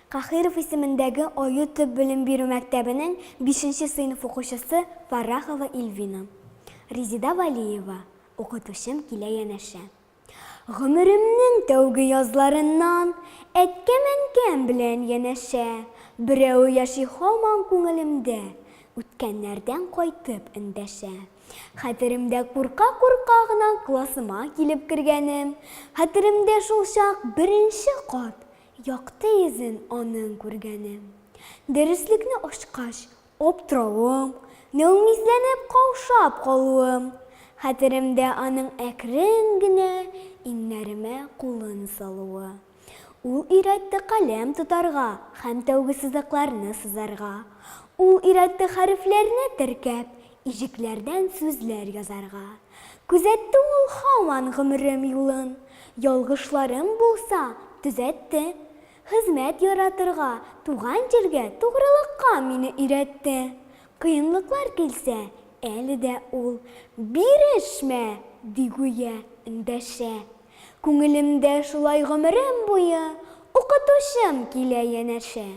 Каһиров исемендәге Аю төп белем бирү мәктәбенең бишенче сыйныф укучысы Фаррахова Ильвина. Резеда Вәлиева, Укытучым килә янәшә. Гомеремнең тәүге язларыннан Әткәм-әнкәм белән янәшә Берәве яши һаман күңелемдә, Үткәннәрдән кайтып эндәшә. Хәтеремдә курка-курка гына классыма килеп кергәнем, Хәтеремдә шулчак беренче кат якты йөзен аның күргәнем. Дәреслекне ачкач, аптыравым, нәүмизләнеп каушап калуым, Хәтеремдә аның әкрен генә иңнәремә кулын салуы. Ул өйрәтте каләм тотарга һәм тәүге сызыкларны сызарга. Ул өйрәтте хәрефләрне теркәп, иҗекләрдән сүзләр язарга. Күзәтте ул һаман гомерем юлын, ялгышларым булса, төзәтте. Хезмәт яратырга, туган җиргә тугрылыкка мине өйрәтте. Кыенлыклар килсә, әле дә ул, Бирешмә! ди гүя, эндәшә. Күңелемдә шулай гомерем буе Укытучым килә янәшә.